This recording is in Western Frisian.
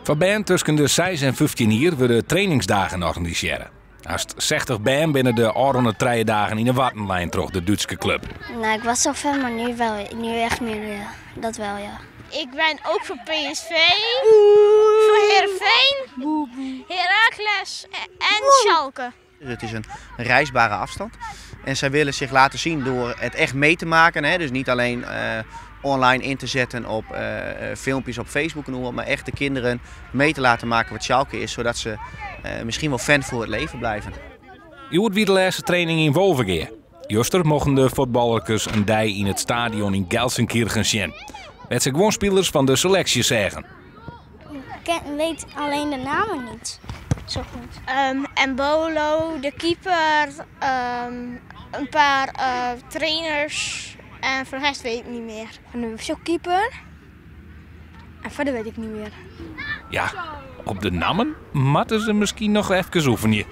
Foar bern tusken de seis en 15 jier wurde trainingsdagen organisearre. Hast 60 bern binne de ôfrûne trije dagen yn 'e watten lein troch de Dútske klup. Nou, ik was al fan, maar nu wel, nu echt meer, ja. Dat wel, ja. Ik ben ook voor PSV, voor Heerenveen, Heracles en Schalke. Het is een reisbare afstand. En zij willen zich laten zien door het echt mee te maken. Hè? Dus niet alleen online in te zetten op filmpjes op Facebook en noem maar, maar echt de kinderen mee te laten maken wat Schalke is, zodat ze misschien wel fan voor het leven blijven. Hjoed wie de lêste training yn Wolvegea. Juster mochten de fuotballerkes in dei yn it stadion yn Gelsenkirchen sjen. Wêr't se guon spilers fan de seleksje seagen. Ik weet alleen de namen niet zo goed. Embolo, de keeper, een paar trainers en voor de rest weet ik niet meer. En de keeper. En verder weet ik niet meer. Ja, op de nammen moatte se miskien noch efkes oefenje.